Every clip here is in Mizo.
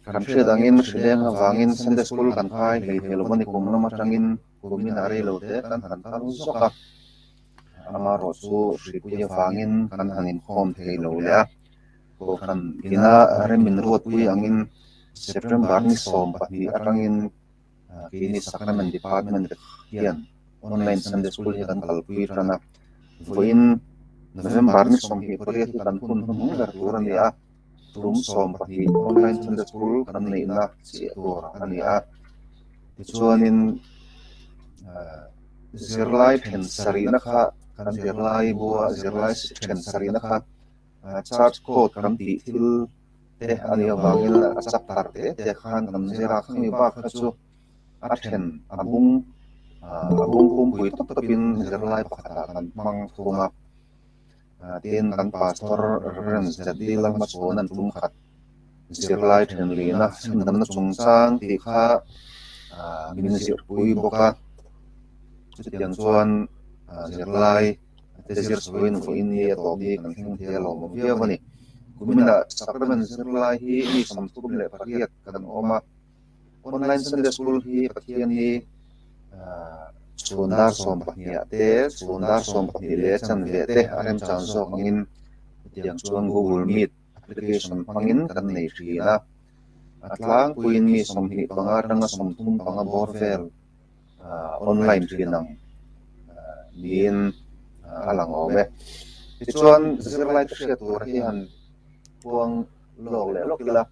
Kan hriat angin hrileng avangin Sunday School kan kai hlei thei lo a ni kum lam atangin kumin a rei lo te kan han kal zawk a. Amaherawh chu hripui avangin kan han inkhawm thei lo leh a. Kohhran ina rem in ruatpui angin September ni 12 atangin keini Sacrament Department te hian Online Sunday School hi kan kalpui tan a. Vawiin November ni 28 hi kan hun hnuhnung ber tur a ni a. Tum 12 Online Sunday School kan neihna chiah tur a ni a. Tichuanin zirlai then sarihna kha kan zirlai bua zirlai then sarihna kha Church Code kan tih thil te a nih avangin a chapter te te khan kan zir a, khami bak kha chu a then a bung a bung pumpui tawp tawpin zirlai pakhatah kan hmang thung a. Tin, kan Pastor Rev. ZD Lalhmachhawn an tum khat zirlai then lihna chhandamna chungchang tih kha min zirpui bawk a. Chutiang chuan zirlai te zir chhoin vawiin ni a tawp hi kan thleng thei a lawmawm viau a ni. Kuminah Sacrament zirlai hi mi 38 kan awm a. Online Sunday School hi Pathian hi chhun dar 12 ah te, chhun dar 12 leh chanve te a remchan zawk angin hetiang chuan Google Meet application hmangin kan nei thin a. A tlangpuiin mi 25 atanga 35 bawr vel online thin ang niin a lang awm e. Tichuan zirlai te hriat tur hi han puang lawk leh lawk ila.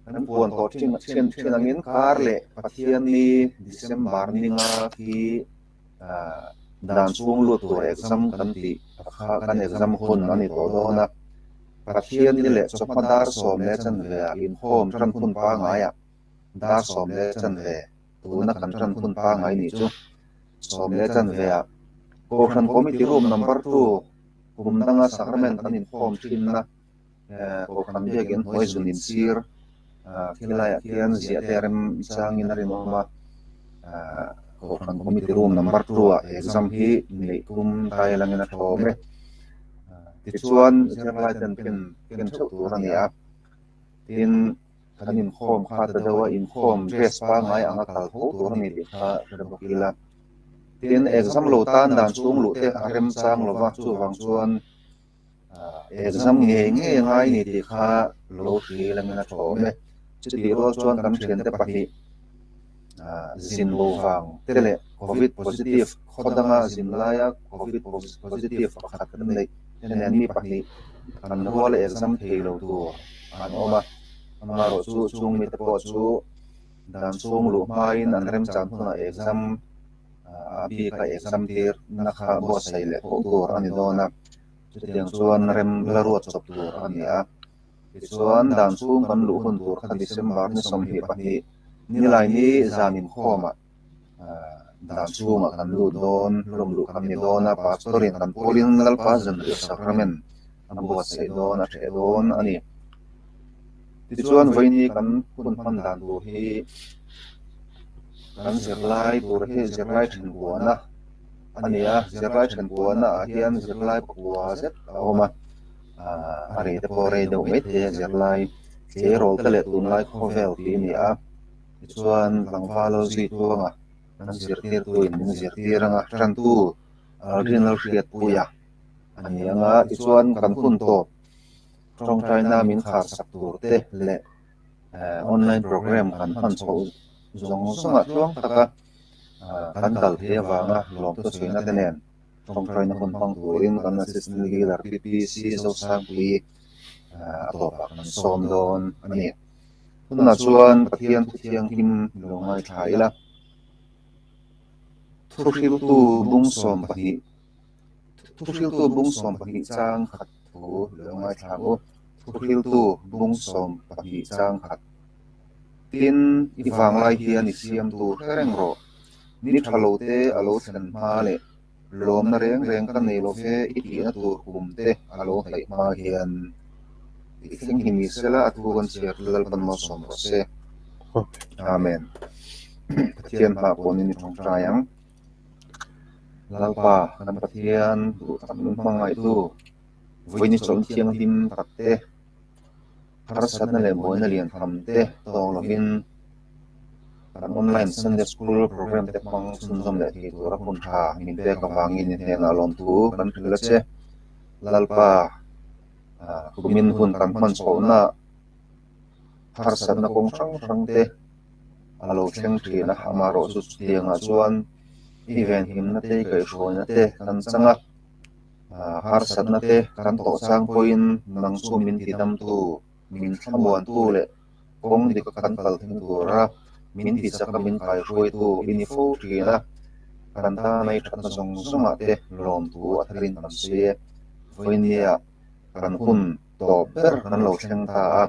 Kan puan tawh thin thin thin angin kar leh Pathian ni December ni nga hi dan chhung lut tur exam kan tih kha kan exam hun a ni tawh dawn a. Pathian ni leh chawhma dar sawm leh chanve ah inkhawm tan hun pangaiah dar sawm leh chanve tuna kan tan hun pangai nih chu sawm leh chanve ah Kohhran Committee Room Number 2 kum danga Sacrament kan inkhawm thinna Kohhran biakin hnuai zun insir khilaiah khian ziah te a rem changin a rinawm a, Kohhran Committee Room Number 2 ah exam hi neih tum dai langin a tha awm e. Tichuan zirlai ten pen ken theuh tur a ni a, tin kan inkhawm kha ta deuh a, inkhawm dress pangngai anga kal tho tur a ni tih kha hre bawk ila. Tin exam lo tan dan chhung luh te a rem chang lova, chuvang chuan Exam ngei ngei a ngai ni tih kha lo hril angin a tha awm e. Chutih rual chuan kan thiante pahnih zin bo vang te leh Covid positive khaw danga zin laia Covid positive pakhat kan neih te nen mi pahnih kan rual exam thei lo tur an awm a. Amaherawh chu chung mite pawh chu dan chhung luh hmain an remchan hunah exam a bika exam tir na kha buatsaih leh tho tur a ni dawn a, chutiang chuan rem la ruat chawp tur a ni a. Tichuan dan chhung kan luh hun tur kha December ni 22 nilai ni zan inkhawmah dan chhungah kan lut dawn, hlawm luh kan ni dawn a, Pastor in kan pawlin Lalpa Zanriah Sacrament a buatsaih dawn, a hreh dawn a ni. Tichuan vawiini kan hun hman dan tur hi kan zirlai tur hi zirlai then puana a ni a, zirlai then puana ah hian zirlai pakua zet a awm a, a rei te pawh rei deuh mai thei a zirlai tleirawl te leh tunlai khawvel tih a ni a, tichuan tlangval lo zui tluanga kan zirtirtu in min zirtir anga tantu Rinlal Hriatpuia a ni anga tichuan kan hun tawp tawngtaina min khar sak tur te leh online program kan hman chhoh zawng zawngah tluang taka kan kal thei avanga lawmte sawiina te nen tawngtaina hun hmang turin kan Assistant Leader PPC Zosangpui a tawpah kan sawm dawn a ni. Tunah chuan Pathian thu thianghlim lo ngaithla ila. Thuhriltu bung 12 Thuhriltu bung 12 chang khat thu lo ngaithla ang u. Thuhriltu bung 12 chang khat. Tin, i vanglai hian i siam tur hre reng rawh. Ni tha lo te a lo thlen hma leh lawmna reng reng ka nei lo ve i tihna tur kum te a lo hnaih hma hian. Tih thleng hi ni sela a thu kan chhiar Lalpan malsawm rawh se. Amen. Pathian hma pawhin i tawngtai ang. Lalpa kan Pathian duh tak min hmangaihtu vawiin chawlh thianghlim tak te. Harsatna leh buaina lian tham te tawk lovin kan online Sunday School program te hmang chhunzawm leh thei tura hun tha min pek avangin i hnenah lawmthu kan hrilh a che. Lalpa, kumin hun kan hman chhohna harsatna kawng hrang hrang te a lo thleng thin a, amaherawhchu chutiangah chuan i venhimna te, i kaihhruaina te kan chang a, harsatna te kan tawh chang pawhin nang chu min tidamtu, min thlamuantu leh kawng dika kan kal thleng tura min tichaka min kaihruaitu i ni fo thin a, kan tana i thatna zawng zawngah te lawmthu a tharin kan sawi e. Vawinia kan hun tawp ber kan lo thleng ta a,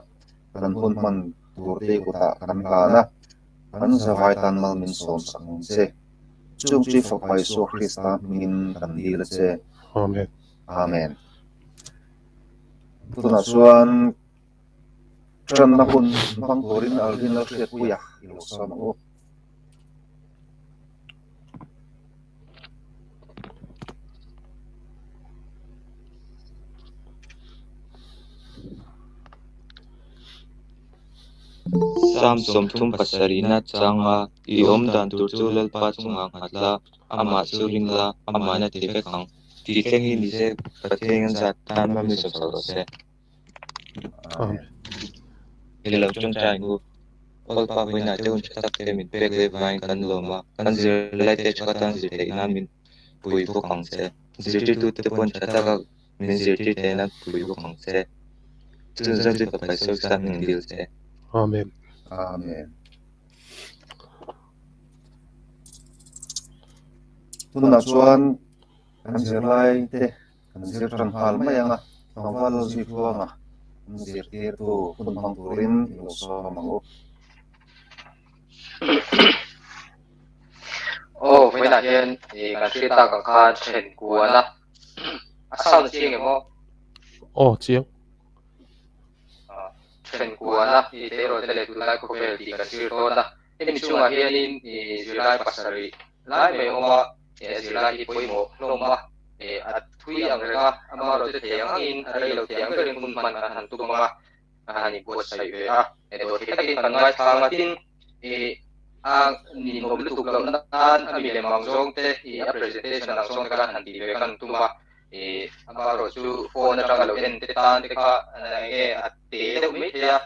kan hun hman turte kutah kan hlan a, kan zavai tan mal min sawm sak ang che. Chung chu i Fapa Isua Krista hmingin kan dil a che. Amen. Amen. Tunah chuan tanna hun hmang turin Alvin Lalhriatpuia i lo sawm ang u. Psalm 37na changa i awm dan tur chu Lalpa chungah nghat la, amah chu ring la, amahna ti vek ang. Tih thleng hi ni se Pathian an zat tan hma mi sawm sak rawh se. Amen. I lo tawngtai ang u. Lalpa vawiinah te hun tha tak te min pek leh vangin kan lawm a, kan zirlai te tha tan zir theih nan min pui bawk ang che. Zirtirtute pawn tha taka min zirtir theih nan pui bawk ang che. Chun zawng chu Fapa Isua Krista hming dil che. Amen. Amen. Tunah chuan kan zirlai te Kan zir tan nghal mai ang a, tlangval lo zui tluanga an zirtirtu hun hmang turin i lo sawm ang u. Aw, vawiinah hian kan hriat tak ang khan then kuana a sound a chiang em aw? Aw, chiang. Then kuana i tleirawl te leh tunlai khawvel tih kan zir dawn a, hemi chungah hianin zirlai pasarih lai mai awm a, zirlai hi pawimawh hlawm a, a thui ang reng a, amaherawhchu thei ang angin a rei lo thei ang berin hun hman kan han tum ang a, a han inbuatsaih ve a, dawhthei takin kan ngaithlang a, tin a ninawm lutuk loh nan a milem ang zawng te, a presentation ang zawng te khan han tih ve kan tum a, amaherawhchu phone atanga lo en te tan te kha enge a te deuh mai thei a,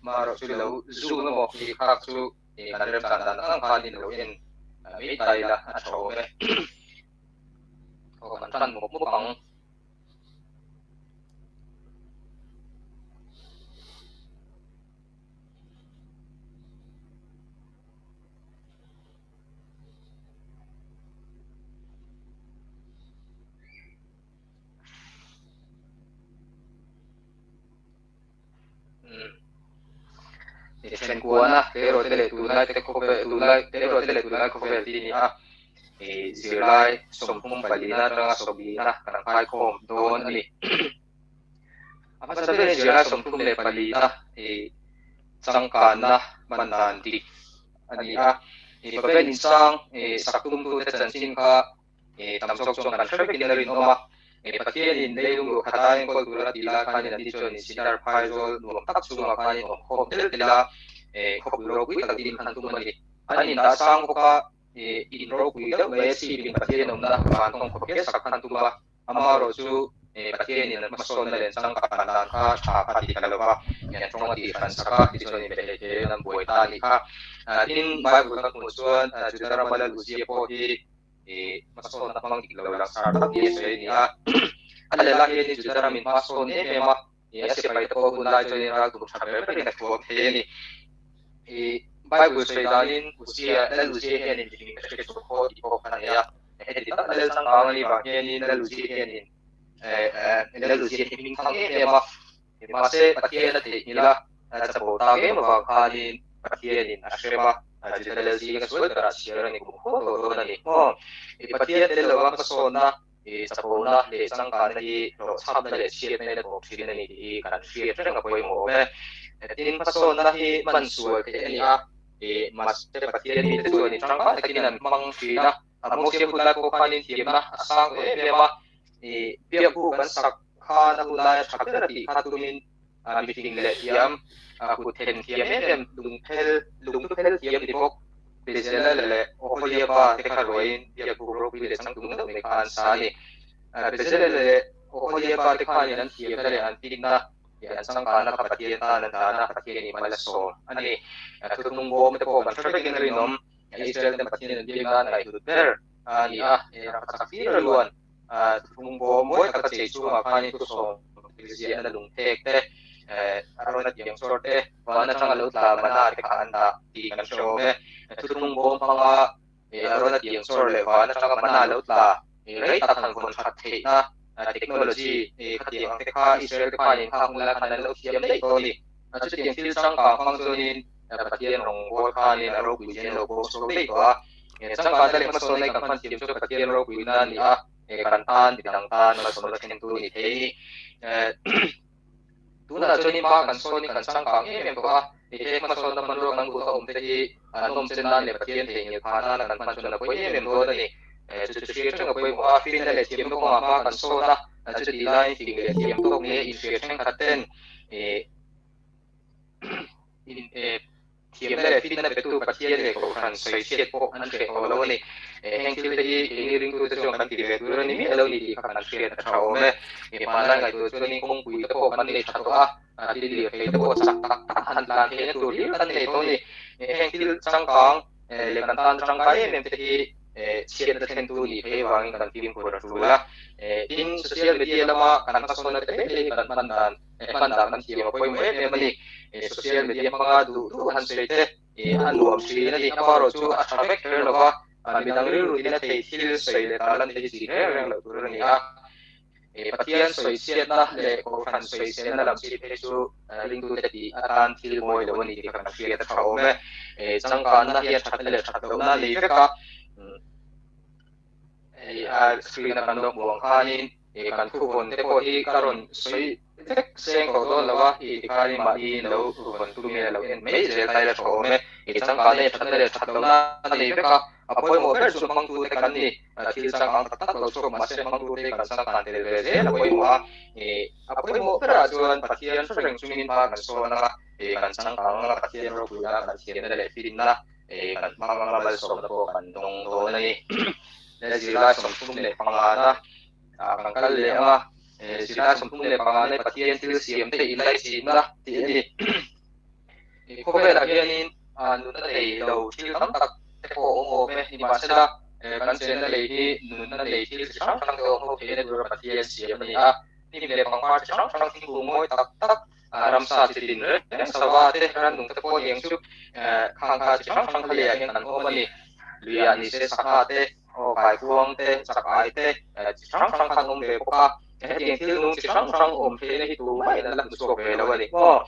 amaherawhchu lo zoom emaw tih khak chu kan remchan dan ang khanin lo en mai ta ila a tha awm e. Aw kan tan mawp mawp ang. Then kuana tleirawl te leh tunlai te khawvel tunlai tleirawl te leh tunlai khawvel tih a ni a, ih zirlai 34na atanga 40na kan nghaikhawm dawn a ni. A hmasa berin zirlai 34na ih changkanna hman dan dik a ni a, ih Babel insang ih sak tumtute chanchin kha Tam zawk chuan kan hre vekin a rinawm a, Pathianin leilung luah khat a enkawl tura tih lai khanin an ni chuan in Sinar phaizawl nuam tak chungah khanin awm khawm tel tel a, khawpui ropui tak din khan tum a ni. An indah sang bawk a, in ropui deuh mai a chhipin Pathian awmna van tawng khawp hial sak khan tum a, amaherawh chu Pathianin an hmasawnna leh an changkan dan kha tha kha ti ta lo va, an tawng a tih hran sak a, tichuan in behlei theihin an buai ta a nih kha. Tin, Bible kan hmuh chuan Juda rama Lal Uzia pawh hi hmasawnna hmang dik lo langsar tak ni a sawi a ni a. A lehlah hianin Juda ramin hma sawn em em a, a sipai te pawh hun lai chuanin ral tum tha ber berin a thuam thei a ni. Bible sawi danin Uzia, Lal Uzia hianin mihring te hre chhuak haw tih pawh kha a nei a. Heti tak Lal changkang a nih vang hianin Lal Uzia hianin Lal Uzia hi hming thang em em a. Mahse, Pathian a theihnghilh a, chapo tak em avang khanin Pathianin a hrem a, Juda lal zinga sual berah chhiar a ni kum khuat tawh dawn a ni. Maw? Pathian tel lova hmasawnna, chapona leh changkanna hi hlawhchhamna leh chhiatna in a tawp thin a ni tih hi kan hriat reng a pawimawh awm e. Tin, hmasawnna hi hman sual theih a ni a, mahse Pathian mite chuan tangkai takin an hmang thin a, Mosia hun lai pawh khanin thiamna a sang tawh em em a, biakbuk an sak khan a hun laia tha ber a tih kha tumin mifing leh thiam, kut then thiam em em, lungphel, lungphel thiam ni bawk Bezalel leh Oholiaba te kha ruaiin biakbuk ropui leh changtlung deuh mai kha an sa a ni. Bezalel leh Oholiaba te khanin an thiamna leh an finna leh an changkanna kha Pathian tan an dan a, Pathianin mal a sawm a ni. Thuthlung bawm te pawh kan hre vekin a rinawm. Israel ten Pathian an biak nan ngaihhlut ber a ni a, rangkachak hlir a luan thuthlung bawm mawi taka chei chungah khanin thusawm ziahna lungphek te, a rawn a tiang chawr te, van atanga lo tla mana te kha an dah tih kan hre awm e. Thuthlung bawm hmanga a rawn a tiang chawr leh van atanga mana lo tla rei tak han vawn that theihna technology khatiang ang te kha Israel te khanin kha hun lai khan an lo thiam daih tawh a ni. Chutiang thil changkang hmang chuanin Pathian rawngbawl khanin a ropui hian lo bawk chhuak daih tawh a. Changkanna leh hmasawnna hi kan hman thiam chu Pathian ropuina a ni a, kan tan midang tan malsawmna thlentu a ni thei a ni. Tunah chuan hma kan sawn in kan changkang em em tawh a, heng hmasawnna hmanrua kan duh a awm te hi an nawm chen nan leh Pathian theihnghilh phah nana kan hman chuan a pawi em em dawn a ni. Chu chu hriat reng a pawimawh a, finna leh thiamna kawngah hma kan sawn a, chutih laiin fing leh thiam tawk nia inhriat thenkhat ten Thiamna leh finna petu Pathian leh Kohhran sawichhiat pawh an hreh tawh lo a ni. Heng thil te hi keini ringtute chuan kan ti ve tur a ni miah lo ni tih kha kan hriat a tha awm e. Hmanlai ngaihtuah chuanin kawngpui te pawh kan nei tha tawh a, thil lirthei te pawh chak tak tak han tlan theihna tur hlir kan nei tawh a ni. Heng thil changkang leh kan tan tangkai em em te hi chhiatna thlentu nih phei avangin kan fimkhur a tul a. Tin, social media lama kan hmasawnna te hle hi kan hman dan hman dan kan thiam a pawimawh em em a ni. Social media hmanga duh duh han sawi te a nuam thin a ni. Amaherawh chu a tha vek kher lo va, midang rilru tina thei thil sawi leh tarlan te hi chi reng reng loh tur a ni a. Pathian sawichhiatna leh Kohhran sawichhiatna lam chi phei chu ringtute tih atan thil mawi lo a ni tih kha kan hriat a tha awm e. Changkanna hian thatna leh that lohna a nei vek a. Hei a screen a kan lo hmuh ang khanin kan thuvawn te pawh hi ka rawn sawi vek seng tawh dawn lo a, tikhanin mahni lo vawn tum in a lo en mai zel ta ila tha awm e. Changkanna hian thatna leh that lohna a nei vek a, a pawimawh ber chu hmangtute kan ni. Thil changkang tak tak lo chhuak mahse hmangtute kan changkan tel ve zel a pawimawh a, a pawimawh berah chuan Pathian hre reng chungin hma kan sawn ang a, kan changkang ang a, Pathian ropuina kan thiamna leh finna kan hmang anga malsawmna pawh kan dawng dawn a ni. Zirlai 35na kan kal leh ang a, zirlai 35na Pathian thil siam te inlaichinna tih a ni. Khawvelah hianin nunna nei lo thil tam tak te pawh a awm awm e, nimahsela kan chenna lei hi nunna nei thil chi hrang hrang te awm ho theihna tura Pathian siam a ni a. Hnim leh pangpar chi hrang hrang thingkung mawi tak tak, ramsa chi tin reng sava te, rannung te pawh aniang chu khang kha chi hrang hrang kha leiah hian kan awm a ni. Luiah ni se sangha te, kaikuang te, chak ai te chi hrang hrang khan awm ve bawk a. Hetiang thil nung chi hrang hrang awm theihna hi tumah in an la hmu chhuak ve lo a ni maw?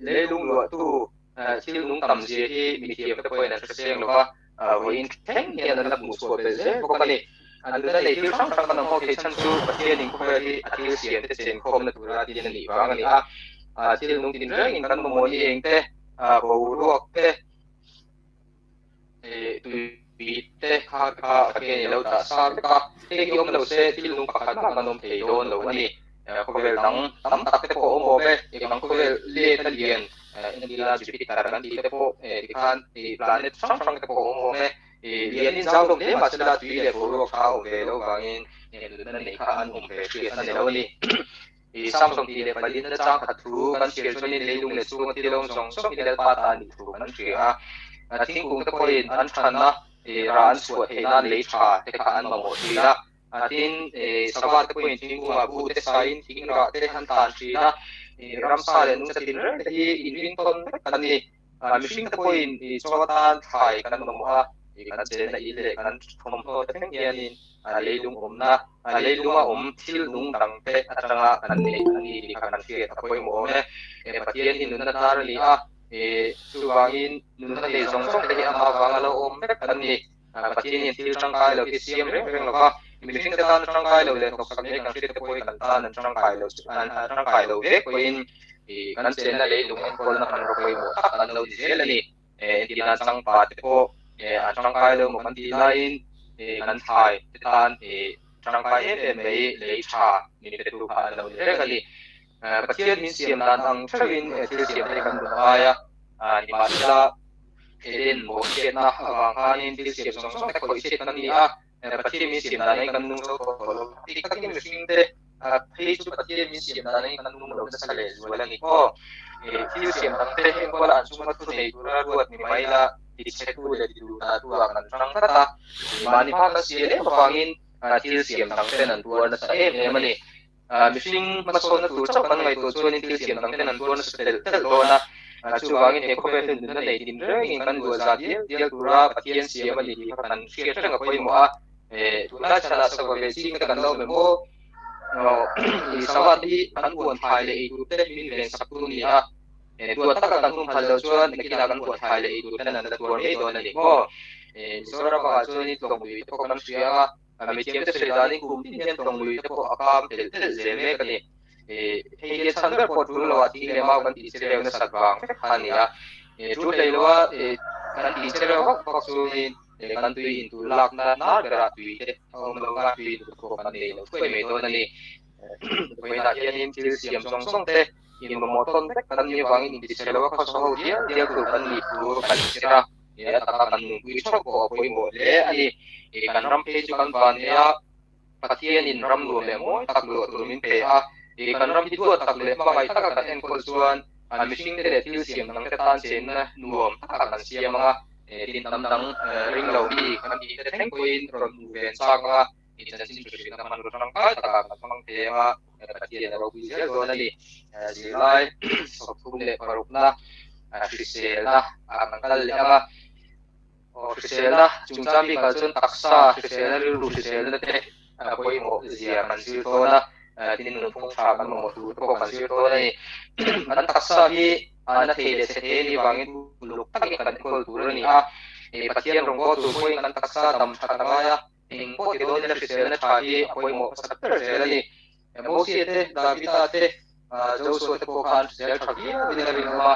Leilung luahtu thil nung tam zia hi mithiam te pawhin an hre chiang lo va, vawiin thleng hian an la hmuh chhuah belh zel bawk a ni. An nuna nei thil hrang hrang kan awm ho thei chhan chu Pathianin khawvel hi a thil siam te chenkhawmna tura tin a nih vang a ni a. Thil nung tinrengin kan mamawh ni eng te, boruak te, Tui te kha kha Pathian in lo dah sa vek a, hei hi awm lo se thil nung pakhat mah kan awm thei dawn lo a ni. Khawvel dang tam tak te pawh a awm awm e, eng ang khawvel let a lian entir a Jupiter kan tih te pawh tikhan planet hrang hrang te pawh a awm awm e. Lian in zau hlawm hle mahsela tui leh boruak kha a awm ve loh vangin nunna neih kha an awm ve hriat a ni lo a ni. Sam 24 na chang khat thu kan hriat chuanin leilung leh chhunga thil awm zawng zawng hi Lalpa ta nih thu kan hria a. Thingkung te pawhin an thanna rah an chhuah theih nan lei tha te kha an mamawh thin a. Tin, sava te pawhin thingkungah bu te sain thing rah te an tan thin a. Ramsa leh nungcha tinreng te hi inring tawn vek an ni. Mihring te pawhin chaw atan thlai kan mamawh a, kan chenna in leh kan thawmhnaw te thleng hianin leilung awmna, leilunga awm thil nung dang te atanga kan neih a ni tih kha kan hriat a pawimawh awm e. Pathian hi nunna hnar a ni a, chuvangin nunna nei zawng zawng te hi amah vanga lo awm vek an ni. Pathian hian thil tangkai lo hi siam reng reng lo va, mihring te tan tangkai lo leh hnawksak mai kan hriat te pawh hi kan tan an tangkai lo an tangkai lo vek pawhin kan chenna leilung enkawlna kan rawh pawimawh tak an lo ni zel a ni. Entirna changpa te pawh an tangkai lo maw kan tih laiin kan thlai te tan tangkai em em mai lei tha min petu kha an lo ni reng a ni. Pathian min siam dan ang theuhin thil siam te kan duh ngai a, nimahsela Eden mawhchhiatna avang khanin thil siam zawng zawng te khawih chhiat kan ni a, Pathian min siam danin kan nung zo tawh tawh lo. Dik takin mihring te phei chu Pathian min siam danin kan nung lo nasa leh zual a ni maw? Thil siam dang te enkawl an chunga thu nei tura ruat ni mai la, tichhetu leh tiduhdah tu ah kan hrang tlat a, mahni hma kan sial em avangin thil siam dang ten an tuar nasa em em a ni. Mihring hmasawnna tur chauh kan ngaihtuah chuanin thil siam dang ten an tuar nasa telh telh dawn a, chuvangin he khawvel hian nunna nei tin rengin kan luah za dial dial tura Pathian siam a ni tih kha kan hriat reng a pawimawh a. Tunlai chhanah sava ve ching te kan lo awm em aw? Sava te hi kan huan thlai leh ei tur te min ven sak tu a ni a, tuah taka kan hum phal lo chuan nakinah kan huan thlai leh ei tur ten an la tuar ngei dawn a ni maw? Mizoram ah chuanin tlawng lui te pawh kan hria ang a, Mithiam te sawi danin kum tin hian tlawng lui te pawh a kam telh telh zel mek a ni. Hei hi a chhan ber pawh tul loah thing leh mau kan tih che reu nasat vang vek kha a ni a. Tul hlei loa kan tih che reu vak vak chuanin kan tui intur lakna hnar berah tui te a awm lo a, tui intur pawh kan nei lo thuai mai dawn a ni. Vawiinah hianin thil siam zawng zawng te inmamawh tawn vek kan nih avangin intichhe loa khawsa ho dial dial tur kan nih thu kan zir a. He a taka kan nunpui theuh pawh a pawimawh hle a ni. Kan ram phei chu kan van nei a, Pathianin ram nuam leh mawi tak luah tur min pe a. Kan ram hi duat tak leh hmangaih taka kan enkawl chuan mihringte leh thil siam dangte tan chenna nuam takah kan siam ang a. Tin tam dang ring lo mi kan tihte thleng pawhin rawn hmuh ve an chak ang a. Chanchin hrilhna hmanraw tangkai takah kan hmang thei ang a, Pathian a ropui zel dawn a ni. Zirlai 36na hriselna ah kan kal leh ang a, hriselna chungchang bikah chuan taksa hriselna, rilru hriselna te pawimawh zia kan zir dawn a, tin nunphung tha kan mamawh tur te pawh kan zir dawn a ni. Kan taksa hi na thei leh chhe thei a nih vangin uluk takin kan enkawl tur a ni a, Pathian rawngbâwl tur pawhin kan taksa dam that a ngai a. Eng pawh ti dawn ila hriselna tha hi a pawimawh hmasa ber zel a ni. Mosia te, Davida te, Joshua te pawh kha an hrisel tha viau in a rinawm a.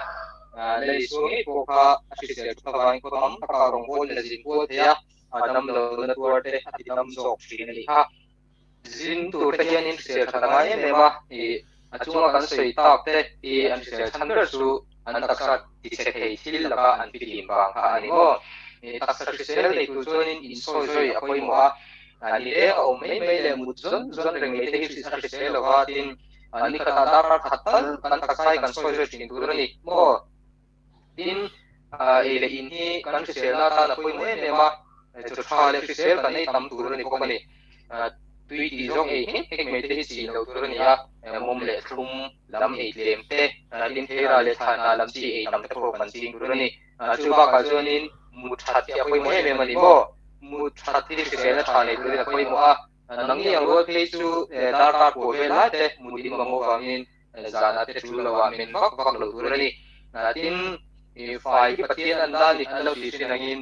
Lal Isua ngei pawh kha a hrisel that avangin khaw tam taka rawngbâwl in a zin kual thei a, a dam lohna tuar te a ti dam zawk thin a nih kha. Zin tur te hianin hrisel that a ngai em em a, a chunga kan sawi tak te hi an hrisel chhan ber chu an taksa tichhe thei thil laka an fihlim vang kha a ni maw? Taksa hrisel nei tur chuanin insawi zawi a pawimawh a, ni e a awm mai mai leh mut zawn zawn reng mai te hi a hrisel lo va, tin ni khatah darkar khat tal kan taksa hi kan sawi zawi thin tur a ni maw? Tin, ei leh in hi kan hriselna atan a pawimawh em em a, chaw tha leh hrisel kan ei tam tur a ni bawk a ni. Tui tih zawng ei nghek nghek mai te hi chin loh tur a ni a, mawm leh thlum lam ei tlem te, tin theira leh thlahna lam chi ei tam te pawh kan ching tur a ni. Chu bakah chuanin mut that hi a pawimawh em em a ni maw? Mut that hi hriselna tha nei turin a pawimawh a, nangni ang rual phei chu darkar puah vel lai te mut in mamawh vangin zanah te tul loah men vak vak loh tur a ni. Tin, fai hi Pathian an la ni an lo tih hrin angin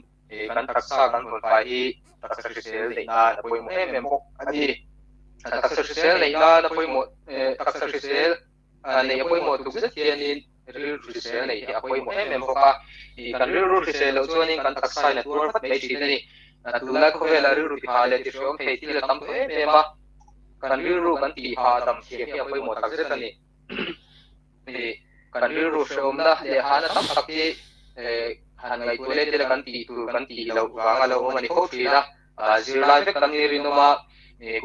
kan taksa kan vawn fai hi taksa hrisel neih nan a pawimawh em em bawk a ni. Taksa hrisel neih nan a pawimawh, taksa hrisel neih a pawimawh tuk zet hianin rilru hrisel neih hi a pawimawh em em bawk a. Kan rilru hrisel loh chuanin kan taksa in a tuar vat mai thin a ni. Tunlai khawvelah rilru tihah leh tihhreawm thei thil a tam tawh em em a. Kan rilru kan tihah dam thiam hi a pawimawh tak zet a ni. Kan rilru hrehawmna leh hahna tam tak hi han ngaihtuah let ila kan tih tur kan tih loh vang a lo awm a ni fo thin a. Zirlai vek kan ni rinawm a,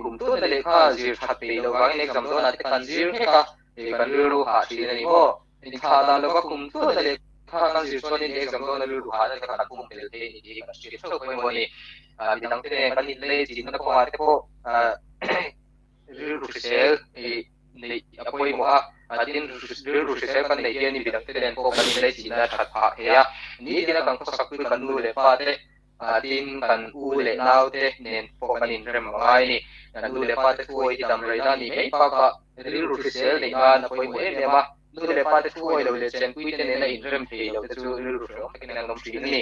kum tuna lehkha zir that peih loh vangin exam dawnah te kan zir nghek a, kan rilru hah thin a ni maw? Inthlah dan lova kum tuna lehkha kan zir chuanin exam dawna rilru hahna te kan pum tel thei a ni tih hi kan hriat theuh pawimawh a ni. Midangte nen kan inlei chinna kawngah te pawh rilru hrisel neih a pawimawh a, tin rilru hrisel kan neih hianin midangte nen pawh kan inlei chinna a that phah thei a. Nitin a kan khawsakpui kan nu leh pa te, tin kan u leh nau te nen pawh kan inrem a ngai a ni. Kan nu leh pa te thuawi hi dam rei nan nih mai bakah rilru hrisel neih nan a pawimawh em em a. Nu leh pa te thuawi lo leh chenpui te nena inrem thei lo te chu rilru hrehawm takin an awm thin a ni.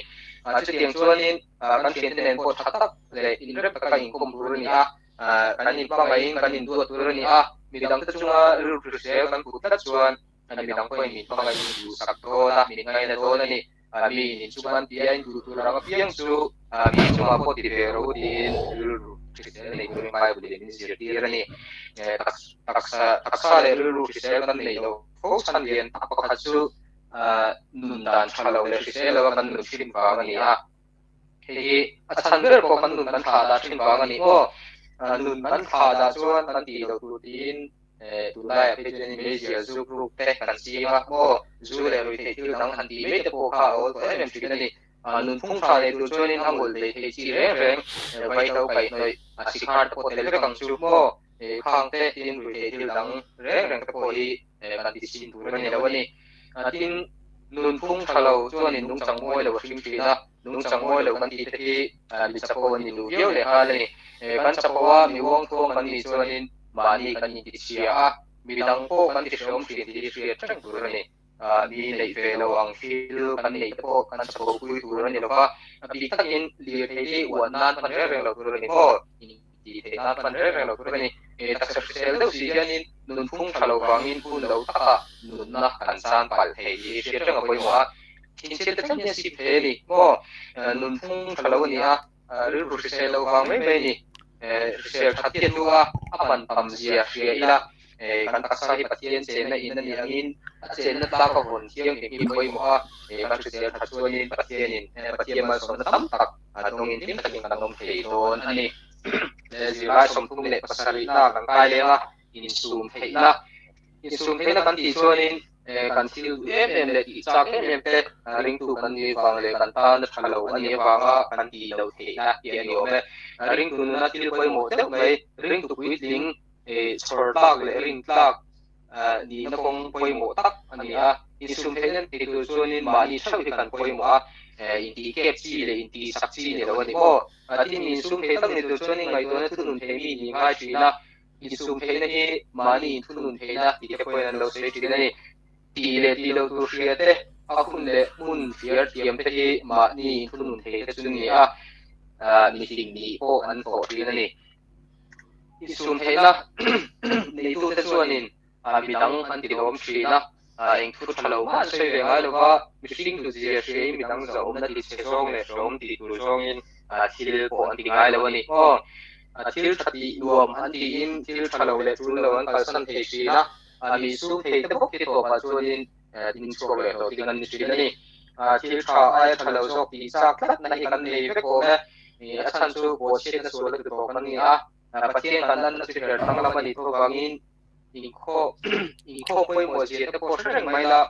Chutiang chuanin kan thiante nen pawh tha tak leh inrem taka inkawm tur a ni a. Kan inpangaihin kan induat tur a ni a, midangte chunga rilru hrisel kan put tlat chuan midang pawhin min pangaih min duhsak dawn a, min ngaina dawn a ni. Mi in inchung an ti a, in duh tur ang apiang chu mi chungah pawh ti ve rawh u tiin rilru hrisel nei turin Bible in min zirtir a ni. Taksa taksa leh rilru hrisel kan neih loh fo chhan lian tak pakhat chu nun dan tha lo leh hrisel lo a kan nun thin vang a ni a. Hei hi a chhan ber pawh kan nun kan thlah dah thin vang a ni maw? Nun kan thlah dah chuan kan tih loh tur tiin tunlaiah phei chuan meizial zuk ruk te kan ching a maw? Zu leh ruihtheih thil dang han tih mai te pawh kha a awl tawh em em thin a ni. Nunphung tha nei tur chuanin a ngawlh bei thei chi reng reng vaihlo kaihhnawih a sikhar te pawh tel vek ang chu maw? Khang te tin ruihtheih thil dang reng reng te pawh hi kan ti chhin tur a ni lo a ni. Tin, nunphung tha lo chuanin nungchang mawi lo a hring thin a, nungchang mawi lo kan tih te hi mi chapo an ni duh viau leh nghal a ni. Kan chapo a, mi uang thuang kan nih chuanin mahni kan intichhia a, mi dang pawh kan ti hreawm thin tih hi hriat reng tur a ni. Mi neih ve lo ang thil kan neih te pawh kan chapo pui tur a ni lo va, a bik takin lirthei hi uan nan hman reng reng lo tur a ni maw? Tih theih nan hman reng reng lo tur a ni. Taksa hrisel deuh si hianin nunphung tha lo vangin hun lo takah nunna kan chan palh thei tih hi hriat reng a pawimawh a. Thinchhiat te thleng hian sip thei a ni maw? Nunphung tha lo a ni a, rilru hrisel loh vang mai mai a ni. Hrisel that hian hnu a, a man tam zia hria ila, kan taksa hi Pathian chenna in a nih angin a chenna tlak a vawn thianghlim hi pawimawh a, kan hrisel that chuanin Pathianin Pathian malsawmna tam tak a dawngin hlim takin kan awm thei dawn a ni. Zirlai 37na kan kai leng a, insum theihna. Insum theihna kan tih chuanin kan thil duh em em leh tih chak em em te ringtu kan nih vang leh kan tan a tha lo a nih avanga kan tih loh theihna tih a ni awm e. Ringtu nuna thil pawimawh deuh mai, ringtu puitling chhawr tlak leh rin tlak nihna kawng pawimawh tak a ni a. Insum theihna ti tur chuanin mahni theuh hi kan pawimawh a, intih kep chi leh intih sak chi ni lo a ni maw? Tin, insum thei tak ni tur chuanin ngaihtuahna thunun thei mi nih ngai thin a, insum theihna hi mahni inthunun theihna tih te pawhin an lo sawi thin a ni. Tih leh tih loh tur hria te, a hun leh hmun thliar thiam te hi mahni inthunun thei te chu ni a, mihring nih pawh an hlawh thin a ni. Insum theihna neitute chuanin midang an ti lawm thin a, eng thu tha lo mah an sawi ve ngai lova, mihring hlutzia hriain midang zahawmna ti chhe zawng leh hrehawm tih tur zawngin thil pawh an ti ngai lo a ni. Aw, thil tha tih nuam an tiin thil tha lo leh tul lo an kalsan thei thin a, mi sum thei te bawk hi tawpah chuanin ding chhuak leh hlawhtling an ni thin a ni. Thil tha aia tha lo zawk tih chak tlatna hi kan nei vek awm e. A chhan chu bawhchhiatna sual a titawk an ni a, Pathian kan lanna chu her danglam a nih tawh avangin inkhawm pawimawh zia te pawh hre reng mai la,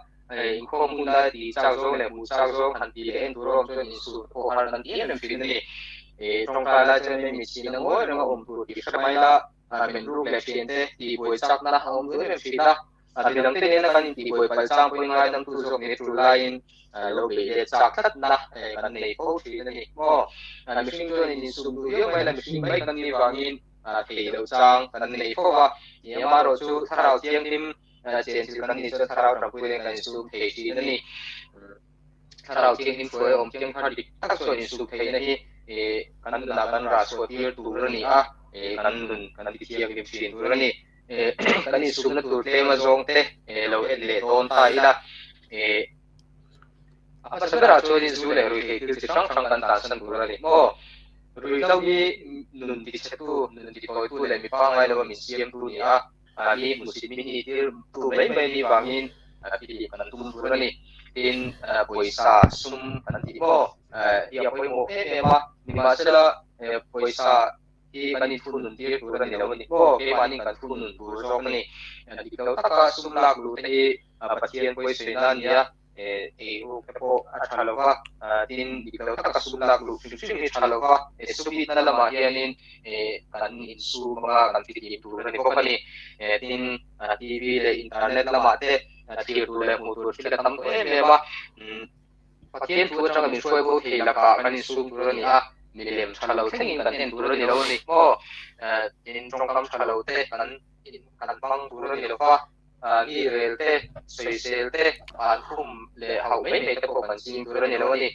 inkhawm hun lai tih chak zawng leh hmuh chak zawng han tih leh en tur awm chuan insut pawh har kan ti em em thin a ni. Tawngtai lai chuan mi chhina ngawi renga awm tur tih hre mai la, menruk leh thiante tihbuai chakna a awm duh em em thin a. Midangte nena kan intihbuai palh chang pawhin ngaidamtu zawk nih tul laiin lo beih leh chak tlatna kan nei fo thin a ni maw? Mihring chuan in insum duh viau mai la, mihring mai kan nih vangin thei loh chang kan nei fo va. Amaherawh chu Thlarau Thianghlim chenchilh kan nih chuan Thlarau Tanpui nen kan insum thei thin a ni. Thlarau Thianghlim hruai awm thiang thar dik tak chuan insum theihna hi kan nunah kan rah chhuah tir tur a ni a, kan nun kan ti thianghlim thin tur a ni. Kan insumna tur tlem a zawng te lo en leh dawn ta ila. A hmasa berah chuanin zu leh ruihtheih thil chi hrang hrang kan tansan tur a ni maw? Ruihhlo hi nun tichhetu, nun titawitu leh mi pangngai lova min siamtu ni a, mi hmusit min nih tirtu mai mai ni vangin tih kan tum tur a ni. Tin, pawisa sum kan tih maw? Hi a pawimawh em em a, nimahsela pawisa hi kan inthunun tir tur a ni lo a ni maw? Keimahni kan thunun tur zawk a ni. Dik lo taka sum lak luh te hi Pathian pawisawi na a ni a, ei ruk te pawh a tha lo va, tin dik lo taka sum lak luh hrim hrim hi tha lo va, sum itna lamah hianin kan insum anga kan fihlim tur a ni bawk a ni. Tin, TV leh internet lamah te thlir tur leh hmuh tur thil a tam tawh em em a. Pathian thu atanga min hruai bo thei lakah kan insum tur a ni a, milem tha lo thlengin kan en tur a ni lo a ni maw? Tin, tawngkam tha lo te kan kan hmang tur a ni lo va, mi rel te, sawisel te, an khum leh hauh mai mai te pawh kan ching tur a ni lo a ni.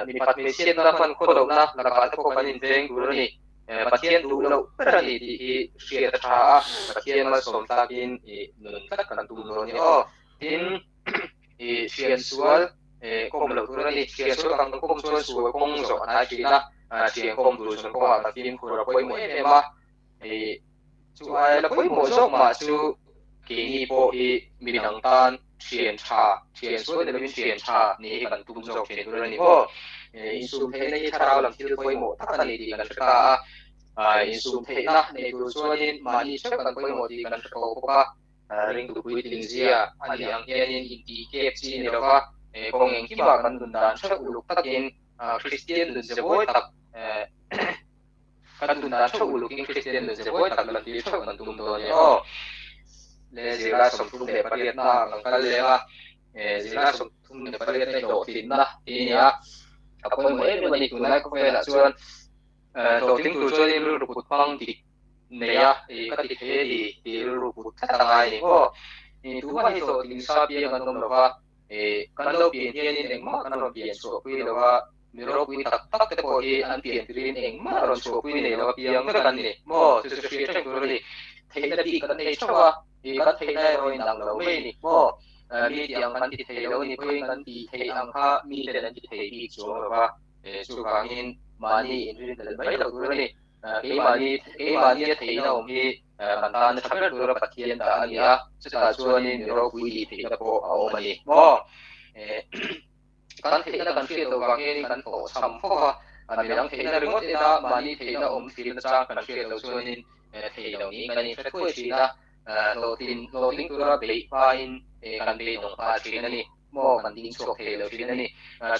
Mipat hmeichhiatna hman khaw lohna lakah te pawh kan inveng tur a ni. Pathian duh loh ber a ni tih hi hriat a tha a, Pathian malsawm tlakin nun tlat kan tum dawn a ni aw. Tin, I thian sual kawm loh tur a ni. Thian sual kan kawm chuan sual kawng zawh a hnai thin a. Thian kawm tur chuan kawngah kan fimkhur a pawimawh em em a, chu aia la pawimawh zawk mah chu keini pawh hi midang tan thian tha, thian sual ni lovin thian tha nih hi kan tum zawk thin tur a ni maw? Insum theihna hi thlarau lam thil pawimawh tak a ni tih kan hre ta a, insum theihna nei tur chuanin mahni theuh kan pawimawh tih kan hre tawh bawk a, ringtu puitling zia a nih ang hianin intihkep chi ni lova kawng engkimah kan nun dan theuh uluk takin Kristian nun ze buai tak kan nun dan theuh ulukin Kristian nun ze buai tak lan tir theuh kan tum dawn e aw. Le zirlai 38 na kan kal leng a, zirlai 38 na hlawhtlinna tih a ni a, a pawimawh em em a ni tunlai khawvelah chuan hlawhtling tur chuanin rilru put hmang dik nei a, ka ti thei a ni tih rilru put tlat a ngai a ni maw. Tumah hi hlawhtling sa piang an awm lo va, Kan lo pian hianin engmah kan rawn pian chhuahpui lo a, mi ropui tak tak te pawh hi an pian turin engmah rawn chhuahpui nei lo a piang vek an ni maw? Chu chu hriat reng tur a ni. Theihna bik kan nei theuh a, kan theihna erawh in ang lo mai a ni maw? Mi tih ang kan ti thei lo a ni pawhin kan tih theih ang kha miten an ti thei bik chuang lo va, chuvangin mahni inrinhlelh mai lo tur a ni. Keimahni keimahnia theihna awm hi kan tan tha ber tura Pathian dah a ni a, chutah chuanin mi ropui tih theihna pawh a awm a ni maw? Kan theihna kan hriat loh vang hianin kan hlawhchham fo va, midang theihna ringawt ena mahni theihna awm thlirna chang kan hriat loh chuanin thei lo niin kan inhre thuai thin a, hlawhtlin hlawhtling tura beih hmain kan beidawng phah thin a ni. Maw kan ding chhuak thei lo thin a ni.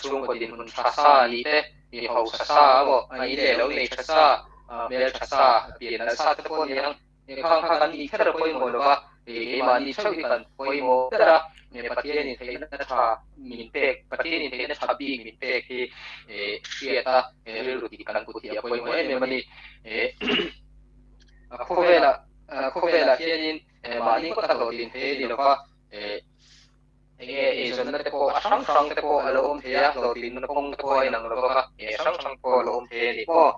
Chhungkaw dinhmun tha sa a nih te, i hausa sa emaw, i leh lo nei tha sa, hmel tha sa, pian nalh sa te pawh a ni ang. Khang kha kan nih kher a pawimawh lo va, keimahni theuh hi kan pawimawh ber a, Pathianin theihna tha min pek, Pathianin theihna tha bik min pek hi hriat a, rilru tih kan put hi a pawimawh em em a ni. Khawvelah khawvelah hianin mahni kawt a hlawhtlin thei a ni lo va, Enge eizawnna te pawh a hrang hrang te pawh a lo awm thei a, hlawhtlinna kawng te pawh a inang lo bawk a, enge hrang hrang pawh a lo awm thei a ni maw?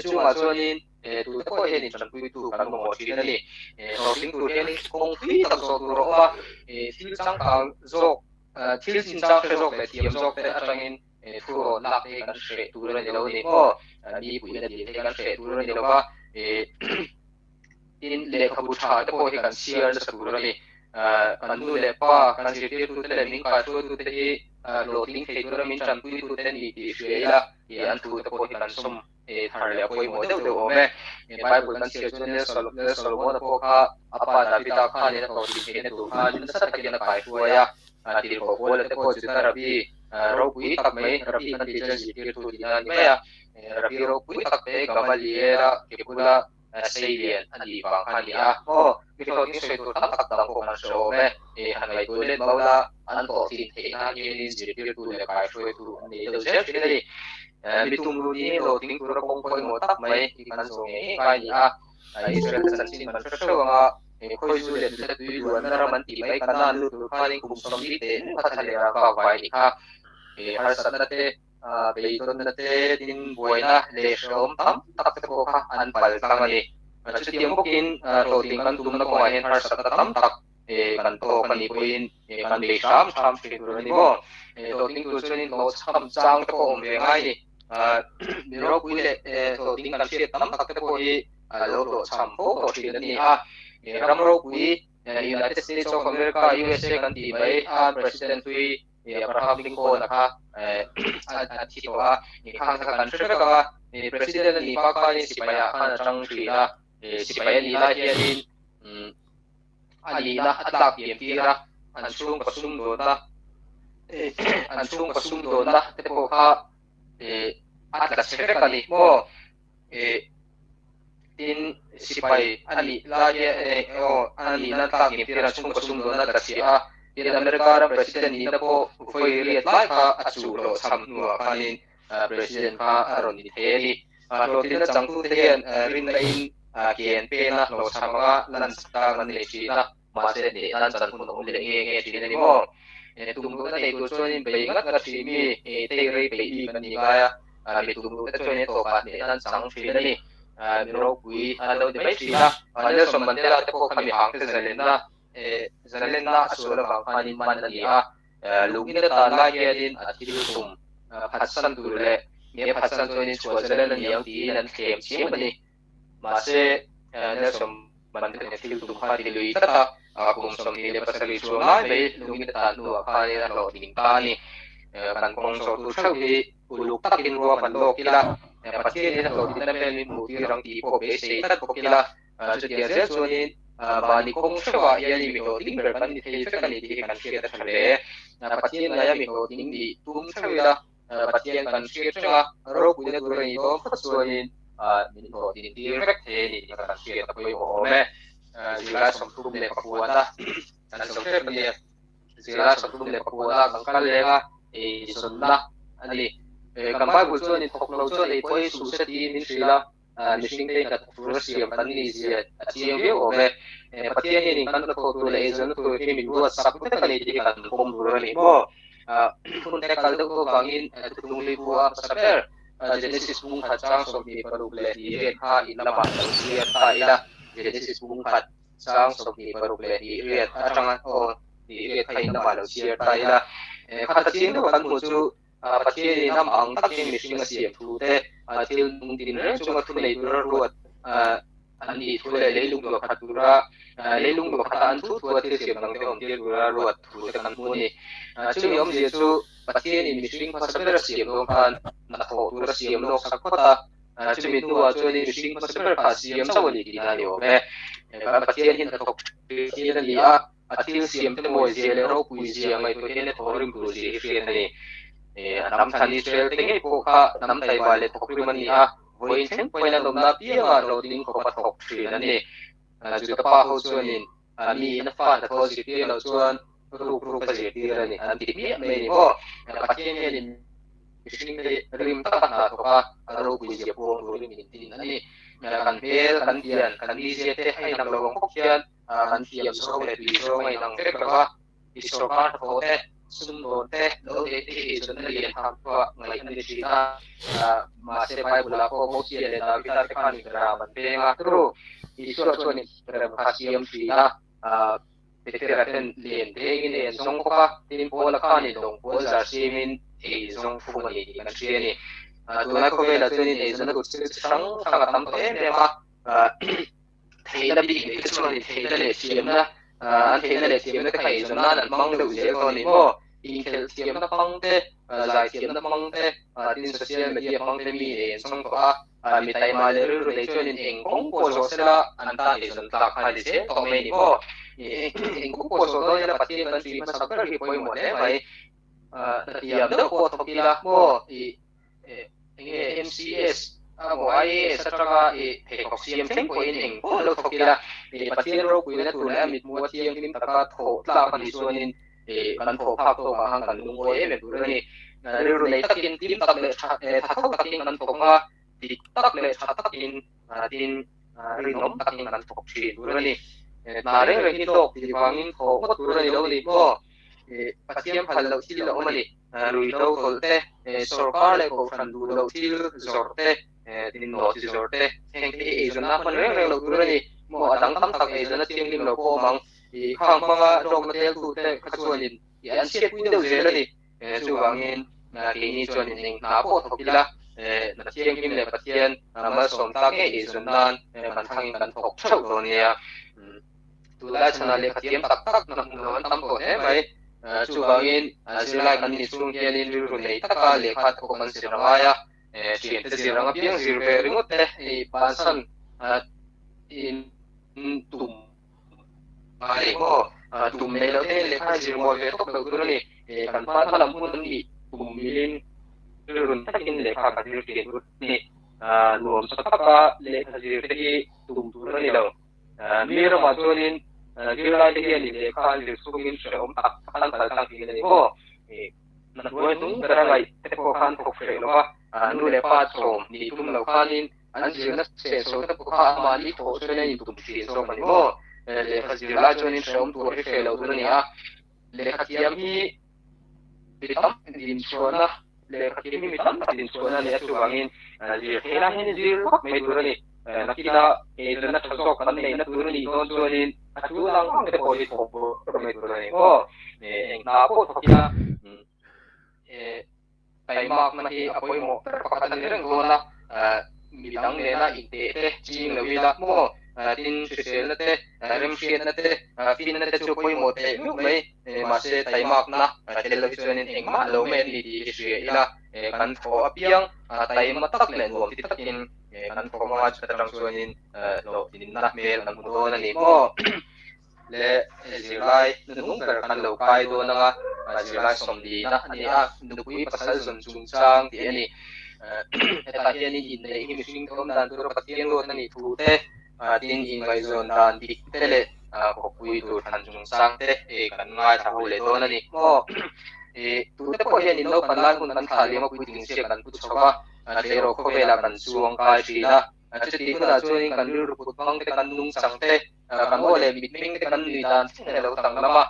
Chungah chuanin tute pawh hian intanpuitu kan mamawh thin a ni. Hlawhtling tur hianin kawng thui tak zawh tur a awm a, thil changkang zawk, thil chinchang hre zawk leh thiam zawk te atangin thu rawn lak te hi kan hreh tur a ni lo a ni maw? Mi puihna dil te hi kan hreh tur a ni lo va, Tin, lehkhabu tha te pawh hi kan chhiar nasa tur a ni. Kan nu leh pa, kan zirtirtute leh min kaihruaitute hi hlawhtling thei tura min tanpuitute an ni tih hria ila, an thute pawh hi kan sawm thar leh a pawimawh deuh deuh awm e. Bible kan chhiar chuan Lal Solomona pawh kha a pa Davida khanin a hlawhtlin theihna tur khan nasa takin a kaihruai a, tirhkoh Paula te pawh Juda Rabbi ropui tak mai, Rabbi kan tih chuan zirtirtu tihna a ni mai a, Rabbi ropui tak te Gamaliela ke bula Seilian a nih vang kha a ni a, maw? Mi hlawhtling sawi tur tam tak dang pawh kan hre awm e. Han ngaihtuah let mau la, an hlawhtlin theih nan hianin zirtirtu leh kaihruaitu an nei deuh zel thin a ni. Mi tumruh niin hlawhtling tura kawng pawimawh tak mai hi kan zawh ngei ngei ngai a ni a. Israel te chanchin kan hre hreuh ang a, khawizu leh hnute tui luanna ram an tih mai Kanaan lut tur khanin kum 40 teh nuka thla leh rah vak vai a nih kha. Harsatna te Beidawnna te, tin buaina leh hrehawm tam tak te pawh kha an pal tlang a ni. Chutiang bawkin hlawhtling kan tumna kawngah hian harsatna tam tak kan tawk a nih pawhin kan bei hram hram thin tur a ni maw. Hlawhtling tur chuanin hlawhchham chang te pawh a awm ve ngai a ni. Mi ropui leh hlawhtling kan hriat tam tak te pawh hi lo hlawhchham fo tawh thin a ni a. Ram ropui United States of America, USA, kan tih mai a President hlui Abraham Lincoln a kha a thi tawh a, khang kha kan hre vek ang a, President a nih hma khanin sipaiah khan a tang thin a, sipai a nih lai hianin a nihna a tlak thiam tir a, an chhungkaw sumdawnna an chhungkaw sumdawnna te pawh kha a tla chhe vek a ni maw? Tin, sipai a nih lai hian aw a nihna tlak hnim tir a chhungkaw sumdawnna tla chhia a, tin America ram President nihna pawh vawi riat lai kha a chuh hlawh chham hnuah khanin President kha a rawn ni thei a ni. Hlawhtlinna changtute hian rinna in ke an pen a, hlawhchham anga lan chang an nei thin a, mahse hneh nan chan hun a awm leh nge nge thin a ni maw? Tumruhna nei tur chuanin bei ngat ngat thin mi, tei rei peih bik an ni ngai a, mi tumruhte chuanin tawpah hneh nan chang thin a ni. Mi ropui an lo ni mai thin a, Nelson Mandela te pawh kha mi hangte zalenna zalenna a sual avang khanin man a ni a, lungin a tan lai hianin a thil tum phatsan tur leh. Mi a phatsan chuanin chhuah zalen a ni ang tiin an thlem chiam a ni. Mahse, Nelson Mandela thil tum kha ti lui tlat a, kum 27 chuang lai mai lungin a tan hnuah khanin a hlawhtling ta a ni. Kan kawng zawh tur theuh hi uluk takin ruahman lawk ila, Pathianin a hlawhtlinna hmel min hmuh tir ang tih pawh beisei tlat bawk ila, chutiang zel chuanin mahni kawng theuhah hian mi hlawhtling ber kan ni thei vek a ni tih hi kan hriat a tha hle. Pathian ngaia mi hlawhtling nih tum theuh ila, Pathian kan hriat reng a, ropuina tur a nih dawn phawt chuanin min hlawhtlin tir vek thei a ni tih kan hriat a pawimawh awm e. Zirlai 34 a kan zo hrep a nia. Zirlai 34 kan kal leng a, eizawnna a ni. Kan Bible chuanin thawk lo chuan ei pawh ei suh se tiin min hrilh a, mihringte in hnathawk tura siam kan nih zia a chiang viau awm e. Pathian hianin kan hnathawh tur leh eizawnna tur hi min ruat sak vek a ni tih hi kan pawm tur a ni maw? Hun te kal deuh avangin thuthlung hlui bu a hmasa ber Genesis bung khat chang 22 kha in lamah lo chhiar ta ila. Genesis bung khat chang 22 atanga aw hnih riat kha in lamah lo chhiar ta ila. Khat a chiang deuh kan hmuh chu Pathianin am ang takin mihring a siam thu te, thil nung tin reng chunga thu nei tura ruat an nih thu leh leilung luah khat tura leilung luah khata an thu thua thil siam dangte awm tir tura ruat thu te kan hmu a ni. Chumi awmzia chu Pathianin mihring hmasa ber a siam dawn khan hnathawh tura siam lawk sak phawt a, chumi hnuah chuanin mihring hmasa ber kha siam chauh a ni tihna a ni awm e. Pathian hi hnathawk thin a ni a. A thil siam te mawi zia leh ropui zia ngaihtuah hian a thaw rim tur zia hi hriat a ni. A hnam thlan Israel te ngei pawh kha hnam taiva leh thawk rim a ni a, vawiin thleng pawhin an awmna apiangah hlawhtling khawp a thawk thin a ni. Juda pa ho chuanin mi in a fa hnathawh a zirtir loh chuan ruk ruk a zirtir a ni an ti hmiah mai a ni maw. Pathian hianin mihring te rim taka hna thawk a, a ropui zia puang turin min tin a ni. Kan hmel, kan pian, kan mizia te a inang lo ang bawk hian Kan thiam zawng leh tui zawng a inang vek lo va, i sorkar hnathawh te, sumdawn te, lo neih te hi eizawnna lian tham pawh ngaih a ni thin a. Mahse Bible-ah pawh Mosia leh Davida te khan inram an peng a, turu Isua chuan inrem kha a siam thin a, Petera ten len dengin a en zawng bawk a, tin Paula khanin lawng pawl zar siamin ei zawng thung a ni tih kan hria a ni. Tunlai khawvelah chuanin eizawnna tur chi hrang hrang a tam tawh em em a. Theihna bik nei te chuan theihna leh thiamna, an theihna leh thiamna te kha eizawn nan an hmang deuh zel tawh a ni maw? Inkhelh thiamna hmang te, zai thiamna hmang te, tin social media hmang te mi ei an chang tawh a, mi taima leh rilru nei chuanin eng kawng pawh zawh sela an tan eizawn tlak kha ni zel tawh mai a ni maw? Eng kawng pawh zawh dawn ila Pathian kan tui hmasak ber hi pawimawh hle mai. Hna thiam deuh pawh thawk ila maw? Enge MCS emaw IAS atanga i pheikhawk siam thleng pawhin eng pawh lo thawk ila, Pathian ropuina tur leh a mithmu a thianghlim taka thawh tlak a nih chuanin kan thawh phak tawkah khan kan lungawi em em tur a ni. Rilru nei takin, hlim tak leh tha tho takin kan thawk ang a, dik tak leh tha takin tin rinawm takin kan thawk thin tur a ni. Hna reng reng hi hlawk tih vangin thawh ngawt tur a ni lo ni maw? Pathian phal loh thil a awm a ni. Ruihhlo tawlh te, sorkar leh kohhran duh loh thil zawrh te, tinnaw chi zawrh te, heng te hi eizawnna hman reng reng loh tur a ni. Maw a dang tam tak eizawnna thianghlim lo pawh awm ang. Khang hmanga hlawkna teltu te kha chuanin an chhiatpui deuh zel a ni. Chuvangin keini chuanin eng hna pawh thawk ila, hna thianghlim leh Pathian malsawm tak ngei eizawn nan kan thangin kan thawk theuh dawn nia. Tunlai chhanah lehkha thiam tak tak hna hmuh loh an tam tawh hle mai. Chuvangin zirlai kan nih chhung hianin rilru nei taka lehkha te pawh kan zir a ngai a, thiante zir ang apiang zir ve ringawt te i bansan in tum ngai maw? Tum nei loh te lehkha zir mawi ve tawp loh tur a ni. Kan hma hma lam hun an nih tum milin rilru takin lehkha kan zir thin tur a ni. Nuam sa taka lehkha zir te hi tum tur a ni lo. Mi ramah chuanin zirlaite hianin lehkha an zir chhungin hrehawm tak tak an kal tlang thin a ni maw? Hna hnuai hnung bera ngaih te pawh khan thawk hreh lo va, nu leh pa chawm nih tum lo khanin an zirna senso te pawh kha amahni thawh chuan an intum thin zawk a ni maw? Lehkha zir lai chuanin hrehawm tur hi hreh lo tur a ni a, lehkha thiam hi mi tam dinchhuahna Lehkha thiam hi mi tam tak dinchhuahna a ni a, chuvangin zir theih lai hian zir vak mai tur a ni. Nakina eizawnna tha zawk kan neihna tur a nih dawn chuanin a tul ang ang te pawh hi thawk bawrh mai tur a ni maw? Eng hna pawh thawk ila Taimakna hi a pawimawh ber pakhat a ni reng dawn a, midang nena inteh te ching lo ila maw? Tin, hriselna te, remhriatna te, finna te chu pawimawh theih meuh mai, mahse taimakna tel lo hi chuanin engmah lo mai an ni tih hi hria ila, kan thaw apiang taima tak leh nuam ti takin kan thaw hmang a, chuta tang chuanin hlawhtlinna hmel kan hmu dawn a ni maw? Le zirlai hnuhnung ber kan lo kai dawn anga, zirlai sawmlina a ni a, nupui pasal zawn chungchang tih a ni. Hetah hianin inneih hi mihring te awm dan tura Pathian ruat a nih thu te, tin inngaihzawn dan dik te leh khawpui tur thlan chungchang te kan ngaithla ho leh dawn a ni. Maw tute pawh hian in naupan lai hun kan thlah liam a puitling chhiat kan pu chho va, tleirawl khawvelah kan chuang kai thin a, chutih hunah chuanin kan rilru put hmang te, kan nungchang te, Kan aw leh mitmeng te kan nui dan thleng a lo danglam a,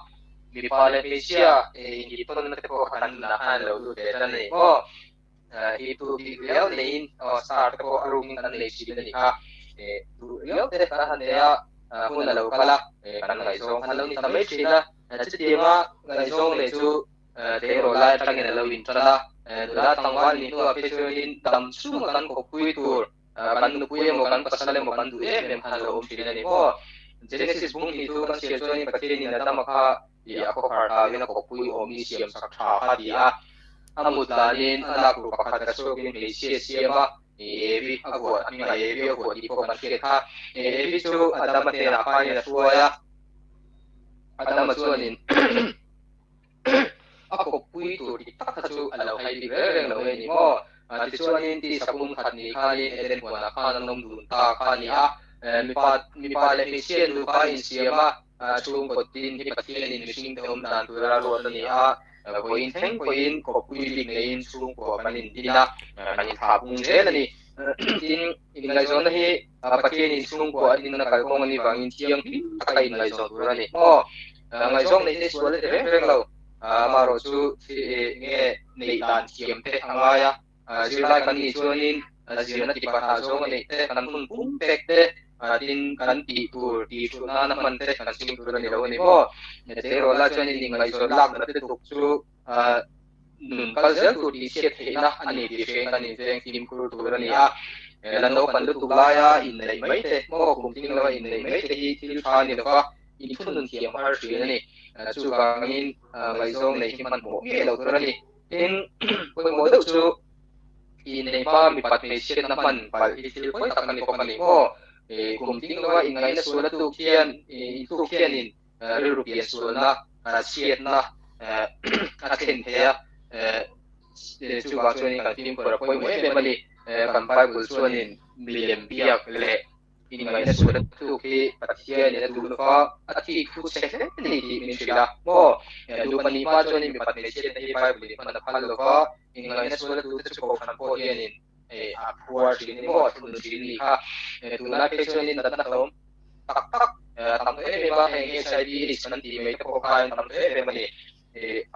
mipa leh hmeichhia inhip tawnna te pawh kha kan nunah khan a lo lut ve tan a ni maw? Hip tur bik riau neiin star te pawh a rukin kan nei thin a ni kha. Duh riau te kan han nei a, hun a lo kal a, kan ngaihzawng khan a lo ni ta mai thin a. Chutianga ngaihzawng leh chu tleirawl lai atangin a lo intan a, nula tlangval nih hnuah phei chuanin dam chhunga kan khawpui tur Kan nupui emaw kan pasal emaw kan duh em em khan a lo awm thin a ni maw? Genesis bung hnih chu kan chhiar chuanin Pathianin Adama kha i a khawkhar hlauin a kawppui awm i siam sak tha kha ti a, a mut danin a lak ru pakhat a chhuakin hmeichhia siam a, i Evi a vuah, a hmingah Evi a vuah tih pawh kan hriat kha. Evi chu Adama hnenah khanin a hruai a, Adama chuanin A kawppui tur dik tak kha chu a lo hai bik reng reng lo e ni maw? Tichuanin tisa pum khat ni khanin Eden huanah khan an awm dun ta kha a ni a. Mipa mipa leh hmeichhia nupa insiam a, chhungkaw tin hi Pathianin mihringte awm dan tura ruat a ni a. Vawiin thleng pawhin kawppui bik neiin chhungkua kan indin a, kan inthah pung zel a ni. Tin, inngaihzawnna hi Pathianin chhungkua a dinna kalkawng a nih vangin thianghlim taka inngaihzawn tur a ni maw? Ngaihzawng neih te sual a ti reng reng lo. Amaherawh chu nge neih dan thiam te a ngai a, zirlai kan nih chuanin zirna ti pathah zawng a neih te, kan hun pum pek te, tin kan tih tur tih hrut nana hman te kan ching tur a ni lo a ni maw? Tleirawl lai chuanin inngaihzawn lak nat lutuk chu nun kal zel tur tih chhiat theihna a ni tih hriain kan inveng fimkhur tur a ni a. La naupan lutuk laia inneih mai te maw kum tling lova inneih mai te hi thil tha a ni lova, inthunun thiam a har hrin a ni. Chuvangin ngaihzawng neih hi hmanhmawh ngei lo tur a ni. Tin, pawimawh deuh chu inneih hma mipat hmeichhiatna hman palh hi thil pawi tak a ni bawk a ni maw? Kum tling lova inngaihna sual a tuk hian intluk hianin rilru pian sualna, chhiatna a thlen thei a, chuvang chuanin kan fimkhur a pawimawh em em a ni. Kan Bible chuanin milem biak leh inngaihna sual a tuk hi Pathianin a duh lova a thik thu chhe hle a ni tih min hrilh a maw? Nupa nih hma chuanin mipat hmeichhiatna hi Bible-in hman a phal lova, inngaihna sual a duhte chu Kohhran pawh hianin a phuar thin ni maw, a thunun thin ni kha. Tunlai phei chuanin natna hlawm tak tak a tam tawh em em a, heng HIV AIDS kan tih mai te pawh kha an tam tawh em em a ni.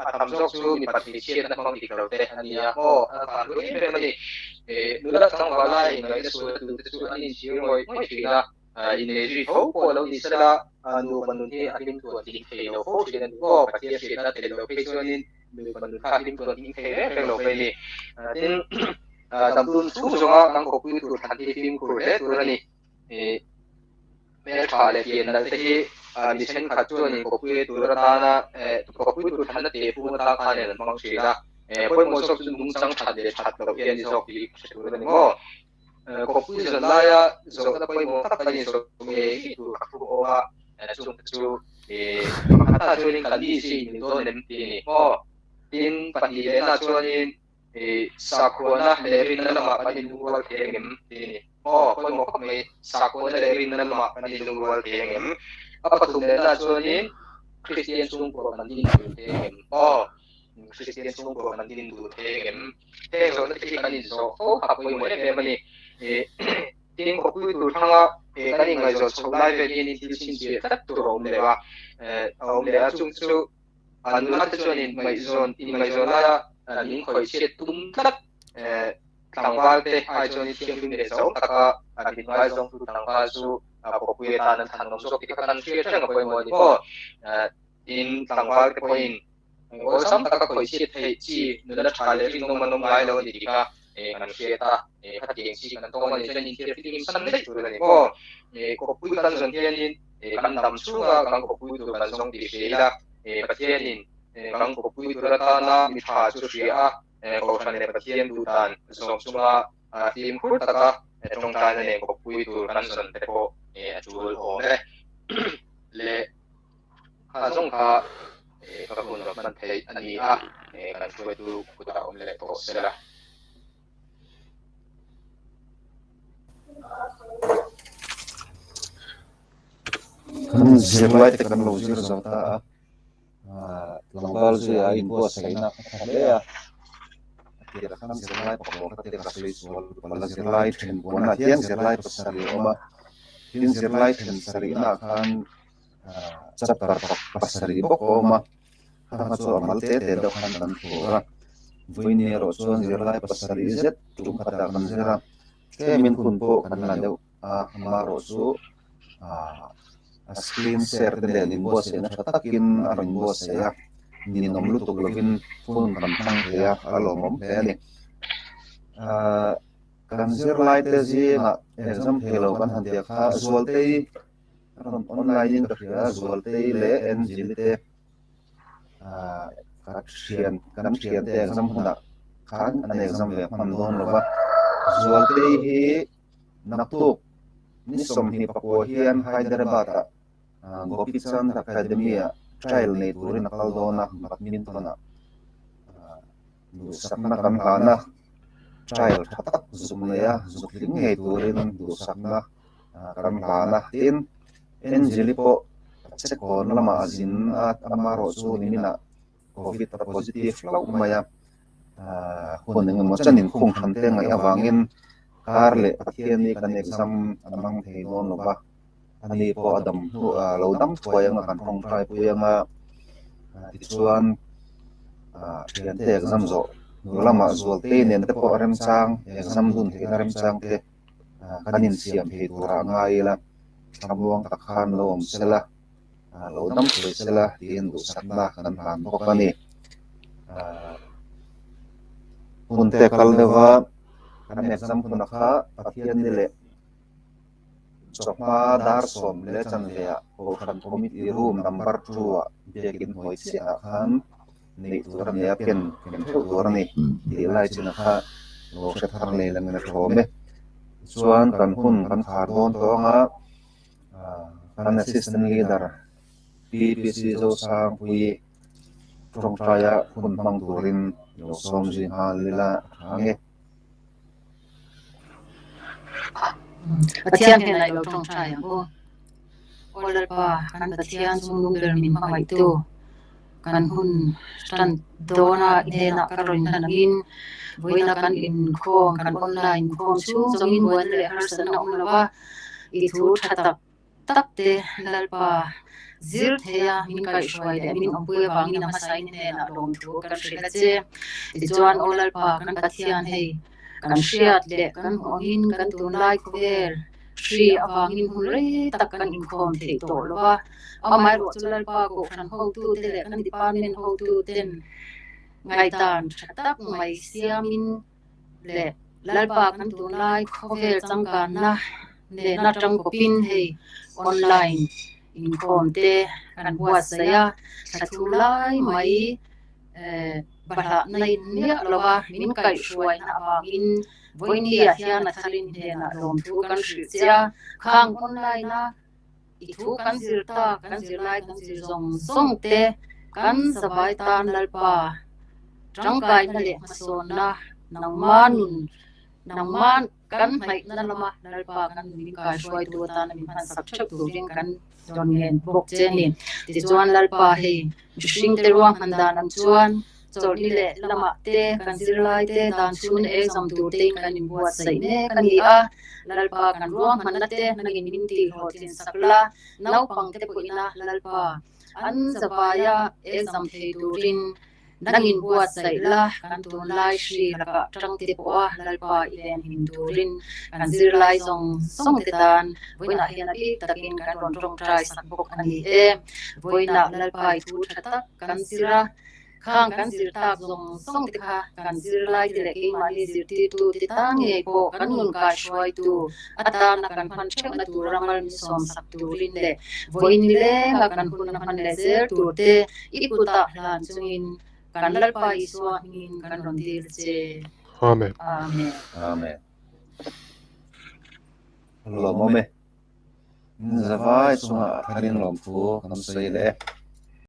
A tam zawk chu mipat hmeichhiatna hmang dik lo te a ni a, aw a van hlu em em a ni. Nula tlangval lai inngaihna sual tute chu an inchhir ngawih ngawih thin a, innei zui tho pawh lo ni sela nupa nun hi a hlim tuan tling thei lo fo thin a ni maw? Pathian hriatna tel lo phei chuanin nupa nun kha a hlim tuan tling thei reng reng lo mai a ni. Tin, damtun chhung zawnga kan khawpui tur thlan hi fimkhur hle tur a ni. Hmeltha leh pian nalh te hi mi thenkhat chuanin kawpui tur atana kawpui tur thlanna teh fung atan khanin an hmang thin a, pawimawh zawk chu nungchang that leh that loh hi a ni zawk tih hre tur a ni maw? Kawpui zan laia zawhna pawimawh tak kan inzawh ngei ngei tur ka thu awm a, chungte chu pakhatah chuanin kan mi zui in dawn em tih a ni maw? Tin, pahnih lehna chuanin Sakhuana leh rinna lamah kan inlungrual thei ang em tih a ni. Aw, pawimawh khawp mai, sakhuana leh rinna lamah kan inlungrual thei ang em? A pathum lehna chuanin Kristian chhungkua kan din duh thei ang em? Aw, Kristian chhungkua kan din duh thei ang em? Heng zawhna te hi kan inzawh fo kha pawimawh em em a ni. Tin, khawpui tur thanga kan inngaihzawn chhoh lai vel hianin thil chhinchhiah tlat tur a awm leh a, a awm leh a, chung chu Nula te chuan inngaihzawn inngaihzawn laia min khawih chhiat tum tlat tlangval te ai chuan thianghlim leh zau taka min ngaizawngtu tlangval chu kawpui atan an thlan awm zawk tih kha kan hriat reng a pawimawh a ni maw? Tin, tlangval te pawhin Awlsam taka khawih chhiat theih chi nuna tha leh rinawm an awm ngai lo a ni tih kha kan hriat a, khatiang chi kan tawng a nih chuan inthiar fihlim san daih tur a ni maw? Kawppui kan zawn hianin kan dam chhunga kan kawppui tur kan zawng tih hria ila, Pathianin kan kawppui tur atana mi tha chu hria a, Kohhran leh Pathian duh dan zawm chunga fimkhur taka tawngtaina nen kawppui tur kan zawn te pawh a tul awm e. Leh kha zawng kha ka hun rawn hman theih a ni a, kan hruaitu kutah awm leh tawh sela. Kan zirlai te kan lo zir zo ta a, tlangval zuia a inbuatsaihna a tha hle a, a tirah khan zirlai pakua kha te ka sawi sual palh a, zirlai then puanah hian zirlai pasarih a awm a, tin zirlai then sarihnaah khan chapter pasarih bawk a awm a, kha kha chu a mal te te deuh khan kan thur a, vawiin erawh chuan zirlai pasarih zet tum khatah kan zir a, tlemin hun pawh kan la deuh a, amaherawh chu a screen share te nen inbuatsaihna tha takin a rawn buatsaih a, ninawm lutuk lovin hun kan hmang thei a, a lawmawm hle a ni. Kan zirlai te zingah exam thei lo kan han tia kha Zualtei a rawn online in ka hria a, Zualtei leh Angeli te ka thian kan thian te exam hunah khan an exam ve hman dawn lo va, Zualtei hi Naktuk ni 24 hian Hyderabad-ah Gopichand Academy-ah trial nei turin a kal dawn a, badminton-ah duhsakna kan hlan a, trial tha tak zuk nei a, zuk tling ngei turin duhsakna kan hlan a. Tin, Angeli pawh Chekawn lamah a zin a, amaherawh chu niminah Covid a positive hlauh mai a, hun engemaw chen inkhung hran te ngaih avangin kar leh Pathian hi kan exam a hmang thei dawn lo va, ani pawh a dam hnu lo dam thuai anga kan tawngtai pui anga tichuan thiante exam zawh hnu lamah Zualtei nen te pawh remchang exam dun theihna remchang te kan insiam thei turah ngai ila thlamuang tak khan lo awm sela. lo dam thei sela tiin duhsakna kan hlan bawk a ni. Hun te kal deuh a, kan exam huna kha Pathian ni leh chawhma dar 10:15 ah Kohhran Committee Room number 2 ah biakin hnuai chiah ah khan neih tur a ni a, ken ken theuh tur a ni tih lai chin a kha lo hre thar leh langin a ṭhawm e. Tichuan kan hun kan khar dawn tawh ang a. Kan Assistant Leader PPC Zosangpuii tawngtaia hun hmang turin lo sawm zui nghal ila a tha ang e. Pathian hnenah i lo tawngtai ang u. Aw Lalpa, kan Pathian chungnung ber min hmangaihtu, kan hun tan dawna i hnenah ka rawn hlan angin, vawiina kan inkhawm, kan online inkhawm chhung zawngin buaina leh harsatna awm lo va, i thu tha tak tak te Lalpa zir theia min kaihhruai leh min awmpui avangin a hmasain i hnenah lawmthu kan hrilh a che. Tichuan, Aw Lalpa, kan Pathian hei, kan hriat leh kan hmuh angin kan tunlai khawvel hri avangin hun rei tak kan inkhawm theih tawh lo va. Amaherawh chu Lalpa Kohhran hotute leh kan department hotuten ngaihdan tha tak mai siamin leh Lalpa kan tunlai khawvel changkanna nena tangkawpin hei online inkhawm te kan buatsaih a, thla thu lai mai bahlahna in miah lo va min kaihhruaina avangin vawinia hian a tharin hnenah lawmthu kan hrilh che a, khang online a i thu kan zir tak, kan zirlai kan zir zawng zawng te kan zavai tan Lalpa tangkaina leh hmasawnna nangma nun nangma kan hnaihna lama Lalpa kan min kaihruaitu atana min hmansak theuh turin kan rawn ngen bawk che a ni. Tichuan Lalpa hei mihringte ruahman dan ang chuan chawlhni leh lamah te kan zirlai te dan chhun exam tur tein kan inbuatsaih mek a ni a, Lalpa kan ruahmanna te nangin min tihhlawhtlin sak la, naupang te pawhina Lalpa an zavaia exam thei turin Nangin buatsaih la, kan tunlai hri lakah tangte pawha Lalpa i venhim turin kan zirlai zawng zawng te tan vawiinah hian a bik takin kan rawn tawngtai sak bawk a ni e. Vawiinah Lalpa i thu tha tak kan zir a. Khang kan zir tak zawng zawng te kha kan zirlai te leh keimahni zirtirtu te tan ngei pawh kan nun kaihruaitu atana kan hman theuhna tura mal min sawmsak turin leh vawiin nilenga kan hun a hman leh zel tur te i kutah hlan chungin kan Lalpa Isua hmingin kan rawn dil che. Amen. Amen. Amen. Lawmawm e. Zavai chungah tharin lawmthu kan sawi leh e.